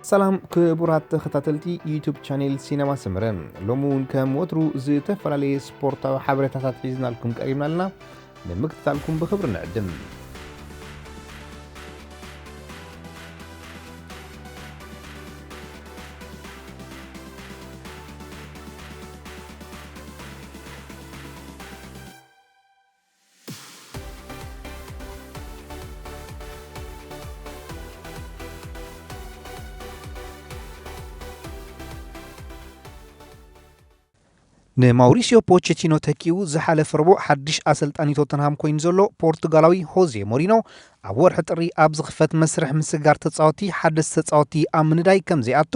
ሰላም ክቡራት ተኸታተልቲ ዩቱብ ቻኔል ሲነማ ሰመረ፣ ሎሚ እውን ከም ወትሩ ዝተፈላለየ ስፖርታዊ ሓበሬታታት ሒዝናልኩም ቀሪብና ኣለና። ንምክትታልኩም ብኽብሪ ንዕድም። ንማውሪሲዮ ፖቸቲኖ ተኪኡ ዝሓለፈ ረቡዕ ሓድሽ ኣሰልጣኒ ቶተንሃም ኮይኑ ዘሎ ፖርቱጋላዊ ሆዜ ሞሪኖ፣ ኣብ ወርሒ ጥሪ ኣብ ዝኽፈት መስርሕ ምስግጋር ተጻወትቲ ሓደስቲ ተጻወትቲ ኣብ ምንዳይ ከም ዘይኣቱ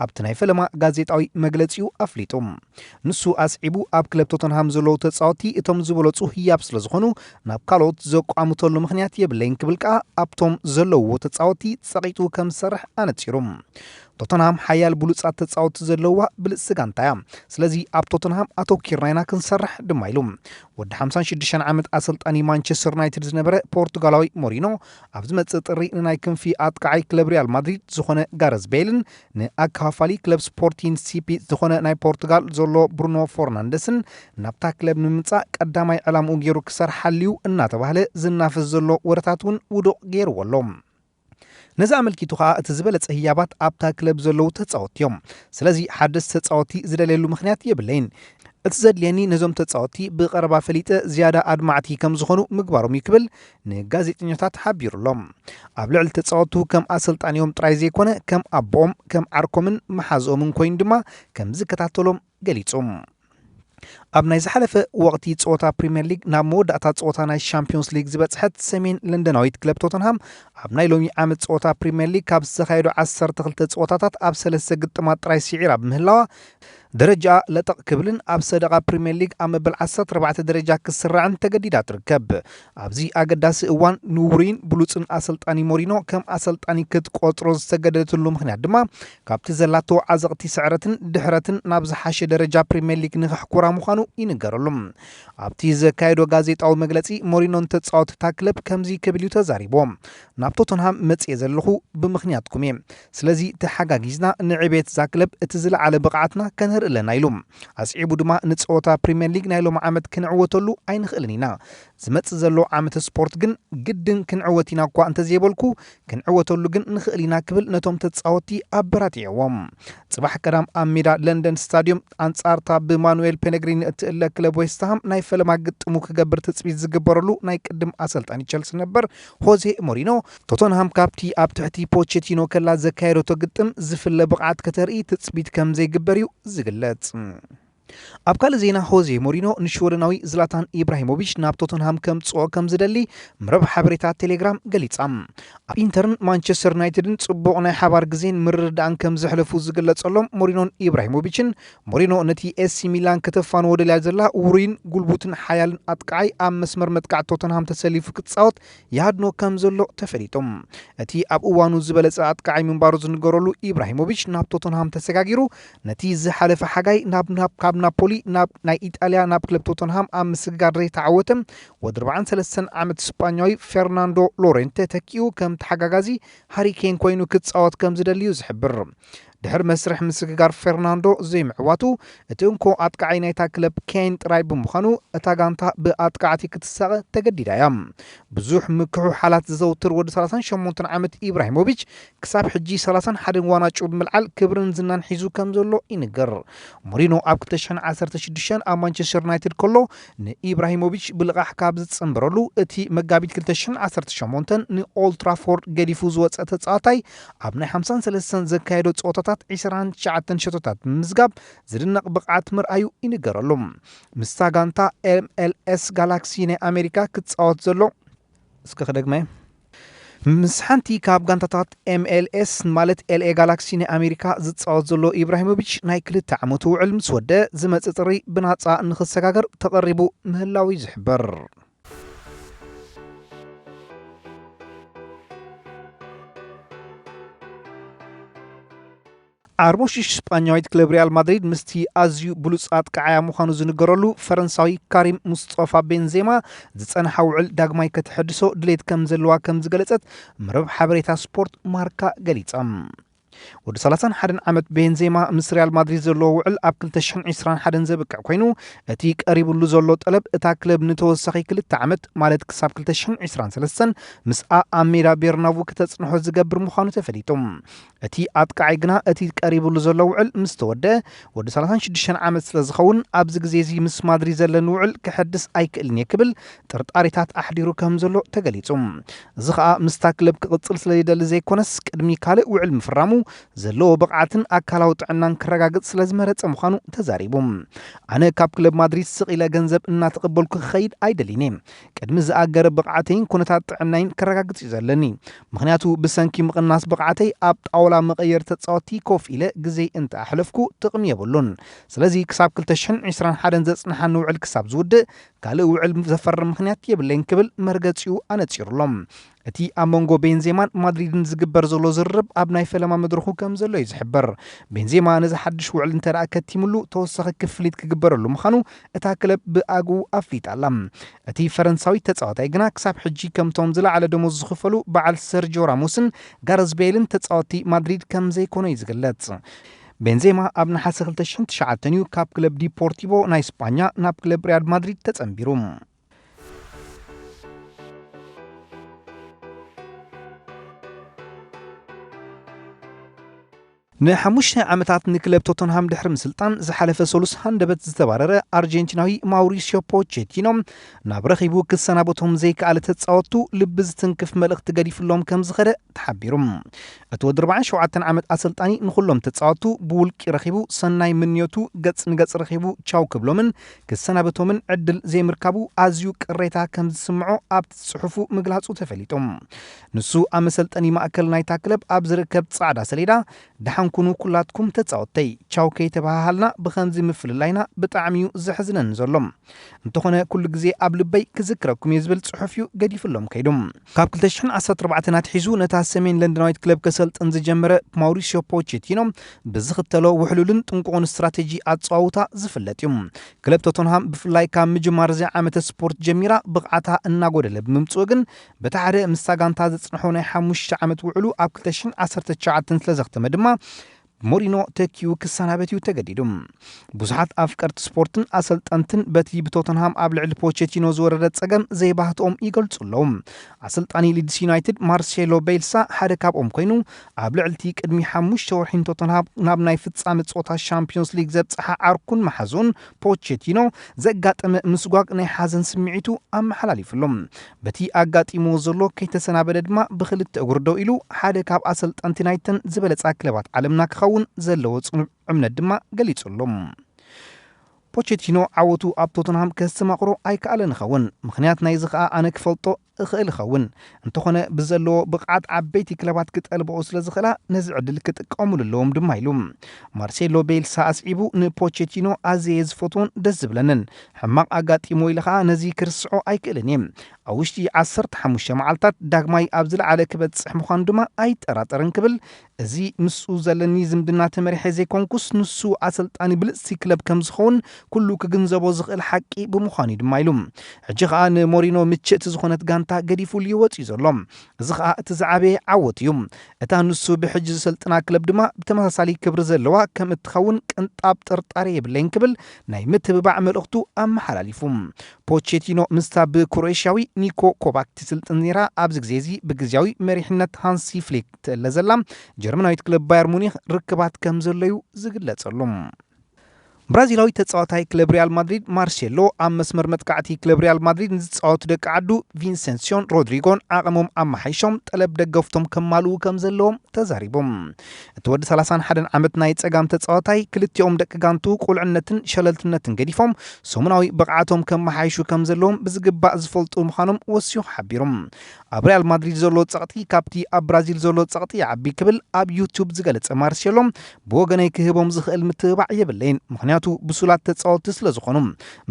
ኣብቲ ናይ ፈለማ ጋዜጣዊ መግለጺኡ ኣፍሊጡ። ንሱ ኣስዒቡ፣ ኣብ ክለብ ቶተንሃም ዘለዉ ተጻወትቲ እቶም ዝበለጹ ህያብ ስለ ዝኾኑ፣ ናብ ካልኦት ዘቋምተሉ ምኽንያት የብለይን ክብል ከኣ ኣብቶም ዘለውዎ ተጻወትቲ ጸቒጡ ከም ዝሰርሕ ኣነጺሩ። ቶተንሃም ሓያል ብሉጻት ተጻወትቲ ዘለዋ ብልጽቲ ጋንታ እያ። ስለዚ ኣብ ቶተንሃም ኣተኪርና ኢና ክንሰርሕ ድማ ኢሉ። ወዲ ሓምሳን ሽዱሽተን ዓመት ኣሰልጣኒ ማንቸስተር ዩናይትድ ዝነበረ ፖርቱጋላዊ ሞሪኖ፣ ኣብ ዝመጽእ ጥሪ ንናይ ክንፊ ኣጥቃዓይ ክለብ ሪያል ማድሪድ ዝኾነ ጋረዝ ቤልን ንኣከፋፋሊ ክለብ ስፖርቲን ሲፒ ዝኾነ ናይ ፖርቱጋል ዘሎ ብሩኖ ፈርናንደስን ናብታ ክለብ ንምምጻእ ቀዳማይ ዕላምኡ ገይሩ ክሰርሓሉ እዩ እናተባህለ ዝናፈስ ዘሎ ወረታት እውን ውዱቕ ገይርዎ ኣሎ። ነዚ ኣመልኪቱ ከኣ እቲ ዝበለጸ ህያባት ኣብታ ክለብ ዘለዉ ተጻወትቲ እዮም። ስለዚ ሓደስቲ ተጻወትቲ ዝደልየሉ ምኽንያት የብለይን። እቲ ዘድልየኒ ነዞም ተጻወትቲ ብቐረባ ፈሊጠ ዝያዳ ኣድማዕቲ ከም ዝኾኑ ምግባሮም እዩ ክብል ንጋዜጠኛታት ሓቢሩ ኣሎ። ኣብ ልዕሊ ተጻወቱ ከም ኣሰልጣኒኦም ጥራይ ዘይኮነ ከም ኣቦኦም፣ ከም ዓርኮምን መሓዝኦምን ኮይኑ ድማ ከም ዝከታተሎም ገሊጹ። ኣብ ናይ ዝሓለፈ ወቕቲ ጸወታ ፕሪምየር ሊግ ናብ መወዳእታ ጸወታ ናይ ሻምፒዮንስ ሊግ ዝበጽሐት ሰሜን ለንደናዊት ክለብ ቶተንሃም ኣብ ናይ ሎሚ ዓመት ጸወታ ፕሪምየር ሊግ ካብ ዝተኻየዱ ዓሰርተ ክልተ ጸወታታት ኣብ ሰለስተ ግጥማት ጥራይ ስዒራ ብምህላዋ ደረጃኣ ለጠቕ ክብልን ኣብ ሰደቓ ፕሪምየር ሊግ ኣብ መበል ዓሰርተ ኣርባዕተ ደረጃ ክስራዕን ተገዲዳ ትርከብ። ኣብዚ ኣገዳሲ እዋን ንውሩይን ብሉጽን ኣሰልጣኒ ሞሪኖ ከም ኣሰልጣኒ ክትቆጽሮ ዝተገደደትሉ ምኽንያት ድማ ካብቲ ዘላቶ ዓዘቕቲ ስዕረትን ድሕረትን ናብ ዝሓሸ ደረጃ ፕሪምየር ሊግ ንኽሕኩራ ምዃኑ ይንገረሉ። ኣብቲ ዘካየዶ ጋዜጣዊ መግለጺ ሞሪኖ ንተጻወትታ ክለብ ከምዚ ክብል እዩ ተዛሪብዎ። ናብ ቶተንሃም መጽየ ዘለኹ ብምኽንያትኩም እየ። ስለዚ ተሓጋጊዝና ንዕቤት እዛ ክለብ እቲ ዝለዓለ ብቕዓትና ከነርኢ ኣለና ኢሉ። ኣስዒቡ ድማ ንጸወታ ፕሪምየር ሊግ ናይ ሎሚ ዓመት ክንዕወተሉ ኣይንኽእልን ኢና። ዝመጽእ ዘሎ ዓመተ ስፖርት ግን ግድን ክንዕወት ኢና እኳ እንተዘይበልኩ፣ ክንዕወተሉ ግን ንኽእል ኢና ክብል ነቶም ተጻወትቲ ኣበራቲዕዎም። ጽባሕ ቀዳም ኣብ ሜዳ ለንደን ስታድዮም ኣንጻርታ ብማኑኤል ፔለግሪኒ እትእለ ክለብ ዌስትሃም ናይ ፈለማ ግጥሙ ክገብር ትጽቢት ዝግበረሉ ናይ ቅድም ኣሰልጣኒ ቸልሲ ነበር ሆዜ ሞሪኖ፣ ቶተንሃም ካብቲ ኣብ ትሕቲ ፖቼቲኖ ከላ ዘካየደቶ ግጥም ዝፍለ ብቕዓት ከተርኢ ትጽቢት ከም ዘይግበር እዩ ዝግለጽ። ኣብ ካልእ ዜና፣ ሆዜ ሞሪኖ ንሽወደናዊ ዝላታን ኢብራሂሞቪች ናብ ቶተንሃም ከምጽኦ ከም ዝደሊ መረብ ሓበሬታ ቴሌግራም ገሊጻ። ኣብ ኢንተርን ማንቸስተር ዩናይትድን ጽቡቕ ናይ ሓባር ግዜን ምርድዳእን ከም ዘሕለፉ ዝግለጸሎም ሞሪኖን ኢብራሂሞቪችን፣ ሞሪኖ ነቲ ኤሲ ሚላን ከተፋንዎ ደልያ ዘላ ውሩይን ጉልቡትን ሓያልን ኣጥቃዓይ ኣብ መስመር መጥቃዕቲ ቶተንሃም ተሰሊፉ ክጻወት ይሃድኖ ከም ዘሎ ተፈሊጡ። እቲ ኣብ እዋኑ ዝበለጸ ኣጥቃዓይ ምንባሩ ዝንገረሉ ኢብራሂሞቪች ናብ ቶተንሃም ተሰጋጊሩ፣ ነቲ ዝሓለፈ ሓጋይ ናብ፣ ናብ፣ ካብ ናፖሊ ናብ ናይ ኢጣልያ ናብ ክለብ ቶተንሃም ኣብ ምስግጋር ዘይተዓወተ ወዲ ኣርባዓን ሰለስተን ዓመት ስጳኛዊ ፌርናንዶ ሎሬንተ ተኪኡ ከም ተሓጋጋዚ ሃሪ ኬን ኮይኑ ክጻወት ከም ዝደሊ እዩ ዝሕብር። ድሕሪ መስርሕ ምስግጋር ፌርናንዶ ዘይምዕዋቱ፣ እቲ እንኮ ኣጥቃዓይ ናይታ ክለብ ኬን ጥራይ ብምዃኑ፣ እታ ጋንታ ብኣጥቃዕቲ ክትሳቐ ተገዲዳ እያ። ብዙሕ ምክሑሓላት ዝዘውትር ወዲ ሰላሳን ሸሞንተን ዓመት ኢብራሂሞቪች፣ ክሳብ ሕጂ ሰላሳን ሓደን ዋንጫ ብምልዓል ክብርን ዝናን ሒዙ ከም ዘሎ ይንገር። ሞሪኖ ኣብ ክልተ ሽሕን ዓሰርተ ሽዱሽተን ኣብ ማንቸስተር ዩናይትድ ከሎ ንኢብራሂሞቪች ብልቓሕ ካብ ዝጸንበረሉ፣ እቲ መጋቢት ክልተ ሽሕን ዓሰርተ ሸሞንተን ንኦልትራፎርድ ገዲፉ ዝወጸ ተጻዋታይ፣ ኣብ ናይ ሓምሳን ሰለስተን ዘካየዶ ጸወታታት ዕስራን ትሽዓተን ሸቶታት ብምምዝጋብ ዝድነቕ ብቕዓት ምርኣዩ ይንገረሉ። ምስታ ጋንታ ኤምኤልኤስ ጋላክሲ ናይ ኣሜሪካ ክጻወት ዘሎ፣ እስከ ክደግመ፣ ምስ ሓንቲ ካብ ጋንታታት ኤምኤልኤስ ማለት ኤልኤ ጋላክሲ ናይ ኣሜሪካ ዝጻወት ዘሎ ኢብራሂሞቪች፣ ናይ ክልተ ዓመቱ ውዕል ምስ ወደ፣ ዝመጽእ ጥሪ ብናጻ ንኽሰጋገር ተቐሪቡ ምህላው እዩ ዝሕበር። ዓርሞሽሽ ስጳኛዊት ክለብ ሪያል ማድሪድ ምስቲ ኣዝዩ ብሉጽ ኣጥቃዓያ ምዃኑ ዝንገረሉ ፈረንሳዊ ካሪም ሙስጠፋ ቤንዜማ ዝጸንሓ ውዕል ዳግማይ ከተሐድሶ ድሌት ከም ዘለዋ ከም ዝገለጸት መረብ ሓበሬታ ስፖርት ማርካ ገሊጻ። ወዲ ሰላሳን ሓደን ዓመት ቤንዜማ ምስ ሪያል ማድሪድ ዘለዎ ውዕል ኣብ ክልተ ሽሕን ዕስራን ሓደን ዘብቅዕ ኮይኑ፣ እቲ ቀሪቡሉ ዘሎ ጠለብ እታ ክለብ ንተወሳኺ ክልተ ዓመት፣ ማለት ክሳብ ክልተ ሽሕን ዕስራን ሰለስተን ምስኣ ኣብ ሜዳ ቤርናቡ ክተጽንሖ ዝገብር ምዃኑ ተፈሊጡ። እቲ ኣጥቃዓይ ግና እቲ ቀሪቡሉ ዘሎ ውዕል ምስ ተወደ፣ ወዲ ሰላሳን ሽዱሽተን ዓመት ስለ ዝኸውን ኣብዚ ግዜ እዚ ምስ ማድሪድ ዘለኒ ውዕል ክሐድስ ኣይክእልን እየ ክብል ጥርጣሬታት ኣሕዲሩ ከም ዘሎ ተገሊጹ። እዚ ኸኣ ምስታ ክለብ ክቕጽል ስለ ዝደሊ ዘይኮነስ ቅድሚ ካልእ ውዕል ምፍራሙ ዘለዎ ብቕዓትን ኣካላዊ ጥዕናን ክረጋግጽ ስለ ዝመረጸ ምዃኑ ተዛሪቡ። ኣነ ካብ ክለብ ማድሪድ ስቕ ኢለ ገንዘብ እናተቐበልኩ ክኸይድ ኣይደልይን እየ። ቅድሚ ዝኣገረ ብቕዓተይን ኩነታት ጥዕናይን ከረጋግጽ እዩ ዘለኒ። ምኽንያቱ ብሰንኪ ምቕናስ ብቕዓተይ ኣብ ጣውላ መቐየር ተጻወቲ ኮፍ ኢለ ግዜ እንተ ኣሕለፍኩ ጥቕሚ የብሉን። ስለዚ ክሳብ ክልተ ሽሕን ዕስራን ሓደን ዘጽንሓኒ ውዕል ክሳብ ዝውድእ ካልእ ውዕል ዘፈርም ምኽንያት የብለይን ክብል መርገጺኡ ኣነጺሩሎም። እቲ ኣብ መንጎ ቤንዜማን ማድሪድን ዝግበር ዘሎ ዝርርብ ኣብ ናይ ፈለማ መድረኹ ከም ዘሎ እዩ ዝሕበር። ቤንዜማ ነዚ ሓድሽ ውዕል እንተ ደኣ ከቲምሉ ተወሳኺ ክፍሊት ክግበረሉ ምዃኑ እታ ክለብ ብኣግኡ ኣፍሊጣ ኣላ። እቲ ፈረንሳዊ ተጻዋታይ ግና ክሳብ ሕጂ ከምቶም ዝለዓለ ደሞዝ ዝኽፈሉ በዓል ሰርጆ ራሞስን ጋረዝ ቤልን ተጻወቲ ማድሪድ ከም ዘይኮነ እዩ ዝግለጽ። ቤንዜማ ኣብ ነሓሰ ክልተ ሽሕን ትሽዓተን እዩ ካብ ክለብ ዲፖርቲቮ ናይ ስጳኛ ናብ ክለብ ሪያል ማድሪድ ተጸንቢሩ። ንሓሙሽተ ዓመታት ንክለብ ቶተንሃም ድሕሪ ምስልጣን ዝሓለፈ ሰሉስ ሃንደበት ዝተባረረ ኣርጀንቲናዊ ማውሪሲዮ ፖቼቲኖ ናብ ረኺቡ ክሰናበቶም ዘይከኣለ ተጻወቱ ልቢ ዝትንክፍ መልእኽቲ ገዲፍሎም ከም ዝኸደ ተሓቢሩ። እቲ ወዲ ኣርባዓን ሸውዓተን ዓመት ኣሰልጣኒ ንኹሎም ተጻወቱ ብውልቂ ረኺቡ ሰናይ ምንዮቱ ገጽ ንገጽ ረኺቡ ቻው ክብሎምን ክሰናበቶምን ዕድል ዘይምርካቡ ኣዝዩ ቅሬታ ከም ዝስምዖ ኣብቲ ጽሑፉ ምግላጹ ተፈሊጡ። ንሱ ኣብ መሰልጠኒ ማእከል ናይታ ክለብ ኣብ ዝርከብ ጻዕዳ ሰሌዳ፣ "ደሓን ኩኑ ኩላትኩም ተጻወተይ፣ ቻው ከይተባሃሃልና ብኸምዚ ምፍልላይና ብጣዕሚ እዩ ዘሕዝነኒ ዘሎ። እንተኾነ ኩሉ ግዜ ኣብ ልበይ ክዝክረኩም እየ" ዝብል ጽሑፍ እዩ ገዲፍሎም ከይዱ። ካብ ክልተ ሽሕን ዓሰርተ ኣርባዕተን ኣትሒዙ ነታ ሰሜን ለንደናዊት ክለብ ከሰልጥን ዝጀመረ ማውሪሲዮ ፖቼቲኖ ብዝኽተሎ ውሕሉልን ጥንቁቕን ስትራቴጂ ኣጸዋውታ ዝፍለጥ እዩ። ክለብ ቶተንሃም ብፍላይ ካብ ምጅማር እዚ ዓመተ ስፖርት ጀሚራ ብቕዓታ እናጎደለ ብምምጽኡ ግን በቲ ሓደ ምስታ ጋንታ ዘጽንሖ ናይ ሓሙሽተ ዓመት ውዕሉ ኣብ ክልተ ሽሕን ዓሰርተ ትሽዓተን ስለ ዘኽተመ ድማ ሞሪኖ ተኪኡ ክሰናበት እዩ ተገዲዱ። ብዙሓት ኣፍቀርቲ ስፖርትን ኣሰልጠንትን በቲ ብቶተንሃም ኣብ ልዕሊ ፖቼቲኖ ዝወረደ ጸገም ዘይባህትኦም ይገልጹ ኣለዉ። ኣሰልጣኒ ሊድስ ዩናይትድ ማርሴሎ ቤልሳ ሓደ ካብኦም ኮይኑ፣ ኣብ ልዕሊ እቲ ቅድሚ ሓሙሽተ ወርሒ ንቶተንሃም ናብ ናይ ፍጻመ ጸወታ ሻምፒዮንስ ሊግ ዘብጽሓ ዓርኩን መሓዙን ፖቼቲኖ ዘጋጠመ ምስጓግ ናይ ሓዘን ስምዒቱ ኣመሓላሊፉ ኣሎ። በቲ ኣጋጢምዎ ዘሎ ከይተሰናበደ ድማ ብኽልተ እግሩ ደው ኢሉ ሓደ ካብ ኣሰልጠንቲ ናይተን ዝበለጻ ክለባት ዓለምና ክኸውን ዘለዎ ጽኑዕ እምነት ድማ ገሊጹ ኣሎ። ፖቼቲኖ ዓወቱ ኣብ ቶተንሃም ከስተማቕሮ ኣይከኣለን ይኸውን። ምኽንያት ናይዚ ኸኣ ኣነ ክፈልጦ እኽእል ይኸውን። እንተኾነ ብዘለዎ ብቕዓት ዓበይቲ ክለባት ክጠልብኦ ስለ ዝኽእላ ነዚ ዕድል ክጥቀሙሉ ኣለዎም ድማ ኢሉ። ማርሴሎ ቤልሳ ኣስዒቡ ንፖቼቲኖ ኣዝየ ዝፈትዎን ደስ ዝብለንን። ሕማቕ ኣጋጢሞ ኢለ ኸኣ ነዚ ክርስዖ ኣይክእልን እየ። ኣብ ውሽጢ ዓሰርተ ሓሙሽተ መዓልታት ዳግማይ ኣብ ዝለዓለ ክበጽሕ ምዃኑ ድማ ኣይጠራጠርን ክብል፣ እዚ ምስኡ ዘለኒ ዝምድና ተመሪሐ ዘይኮንኩስ ንሱ ኣሰልጣኒ ብልጽቲ ክለብ ከም ዝኸውን ኩሉ ክግንዘቦ ዝኽእል ሓቂ ብምዃኑ እዩ ድማ ኢሉ። ሕጂ ኸኣ ንሞሪኖ ምችእቲ ዝኾነት ጋንታ ገዲፉሉ እዩ ወጺኡ ዘሎ። እዚ ኸኣ እቲ ዝዓበየ ዓወት እዩ። እታ ንሱ ብሕጂ ዘሰልጥና ክለብ ድማ ብተመሳሳሊ ክብሪ ዘለዋ ከም እትኸውን ቅንጣብ ጥርጣሬ የብለይን ክብል ናይ ምትብባዕ መልእኽቱ ኣመሓላሊፉ። ፖቼቲኖ ምስታ ብክሮኤሽያዊ ኒኮ ኮቫክ ትስልጥን ነይራ ኣብዚ ግዜ እዚ ብግዝያዊ መሪሕነት ሃንሲ ፍሊክ ትእለ ዘላ ጀርመናዊት ክለብ ባየር ሙኒክ ርክባት ከም ዘሎ እዩ ዝግለጸሉ። ብራዚላዊ ተጻዋታይ ክለብ ሪያል ማድሪድ ማርሴሎ ኣብ መስመር መጥቃዕቲ ክለብ ሪያል ማድሪድ ንዝጻወቱ ደቂ ዓዱ ቪንሰንሲዮን ሮድሪጎን ዓቕሞም ኣመሓይሾም ጠለብ ደገፍቶም ከማልኡ ከም ዘለዎም ተዛሪቦም። እቲ ወዲ ሰላሳን ሓደን ዓመት ናይ ጸጋም ተጻዋታይ ክልቲኦም ደቂ ጋንቱ ቁልዕነትን ሸለልትነትን ገዲፎም ሰሙናዊ ብቕዓቶም ከመሓይሹ ከም ዘለዎም ብዝግባእ ዝፈልጡ ምዃኖም ወሲኹ ሓቢሮም። ኣብ ሪያል ማድሪድ ዘሎ ጸቕጢ ካብቲ ኣብ ብራዚል ዘሎ ጸቕጢ ይዓቢ ክብል ኣብ ዩቱብ ዝገለጸ ማርሴሎ፣ ብወገነይ ክህቦም ዝኽእል ምትብባዕ የብለይን፣ ምኽንያቱ ብሱላት ተጻወትቲ ስለ ዝኾኑ።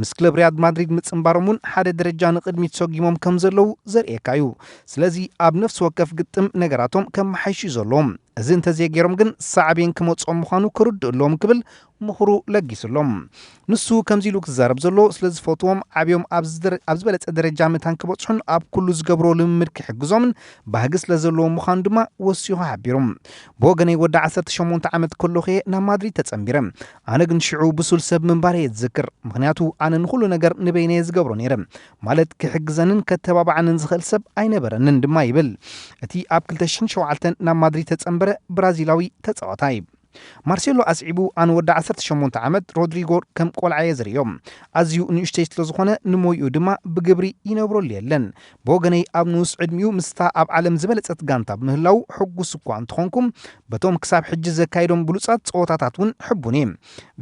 ምስ ክለብ ሪያል ማድሪድ ምጽንባሮም እውን ሓደ ደረጃ ንቕድሚት ሰጒሞም ከም ዘለዉ ዘርእየካ እዩ። ስለዚ ኣብ ነፍሲ ወከፍ ግጥም ነገራቶም ከመሓይሹ እዩ ዘለዎም። እዚ እንተዘይገይሮም ግን ሳዕቤን ክመፅኦም ምዃኑ ክርድእ ኣለዎም ክብል ምኽሩ ለጊሱ ኣሎ። ንሱ ከምዚ ኢሉ ክዛረብ ዘሎ፣ ስለ ዝፈትዎም ዓብዮም ኣብ ዝበለፀ ደረጃ መታን ክበፅሑን ኣብ ኩሉ ዝገብሮ ልምምድ ክሕግዞምን ባህጊ ስለ ዘለዎ ምዃኑ ድማ ወሲኹ ሓቢሩ። ብወገነይ ወዲ ዓሰርተ ሸሞንተ ዓመት ከለኹ እየ ናብ ማድሪድ ተፀንቢረ። ኣነ ግን ሽዑ ብሱል ሰብ ምንባር እየ ዝዝክር፣ ምኽንያቱ ኣነ ንኹሉ ነገር ንበይነ እየ ዝገብሮ ነይረ። ማለት ክሕግዘንን ከተባብዓንን ዝኽእል ሰብ ኣይነበረንን ድማ ይብል። እቲ ኣብ ክልተ ሽሕን ሸውዓተን ናብ ማድሪድ ተጸንበረ ብራዚላዊ ተጻዋታይ። ማርሴሎ ኣስዒቡ፣ ኣነ ወዲ ዓሰርተ ሸሞንተ ዓመት ሮድሪጎ ከም ቆልዓ እየ ዝርእዮ። ኣዝዩ ንእሽተይ ስለ ዝኾነ ንሞይኡ ድማ ብግብሪ ይነብረሉ የለን። ብወገነይ ኣብ ንኡስ ዕድሚኡ ምስታ ኣብ ዓለም ዝበለጸት ጋንታ ብምህላው ሕጉስ እኳ እንተኾንኩም፣ በቶም ክሳብ ሕጂ ዘካይዶም ብሉጻት ጸወታታት እውን ሕቡን እየ።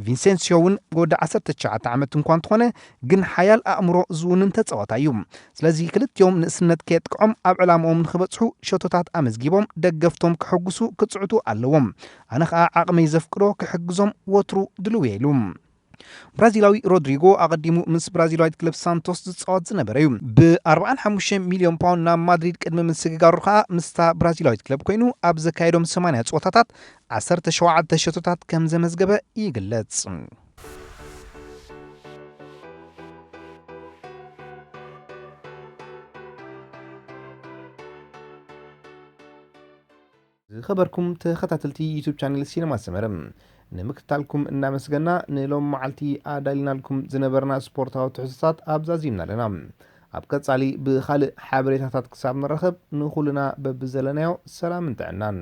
ቪንሴንሲዮ እውን ወዲ ዓሰርተ ትሽዓተ ዓመት እንኳ እንተኾነ ግን ሓያል ኣእምሮ ዝውንን ተጻዋታይ እዩ። ስለዚ ክልቲኦም ንእስነት ከየጥቅዖም ኣብ ዕላምኦም ንኽበጽሑ ሸቶታት ኣመዝጊቦም ደገፍቶም ክሕጉሱ ክጽዕቱ ኣለዎም። ኣነ ኸኣ ዓቕመይ ዘፍቅዶ ክሕግዞም ወትሩ ድልው እየ ኢሉ። ብራዚላዊ ሮድሪጎ ኣቐዲሙ ምስ ብራዚላዊት ክለብ ሳንቶስ ዝጻወት ዝነበረ እዩ። ብ45 ሚልዮን ፓውንድ ናብ ማድሪድ ቅድሚ ምስግጋሩ ኸኣ ምስታ ብራዚላዊት ክለብ ኮይኑ ኣብ ዘካየዶም ሰማንያ ጸወታታት ዓሰርተ ሸውዓተ ሸቶታት ከም ዘመዝገበ ይግለጽ። ዝኸበርኩም ተኸታተልቲ ዩቱብ ቻነል ሲነማ ሰመረ፣ ንምክትታልኩም እናመስገና፣ ንሎም መዓልቲ ኣዳሊናልኩም ዝነበርና ስፖርታዊ ትሕዝቶታት ኣብዛ ዚምና ኣለና። ኣብ ቀጻሊ ብኻልእ ሓበሬታታት ክሳብ ንራኸብ፣ ንኹልና በብዘለናዮ ሰላምን ጥዕናን።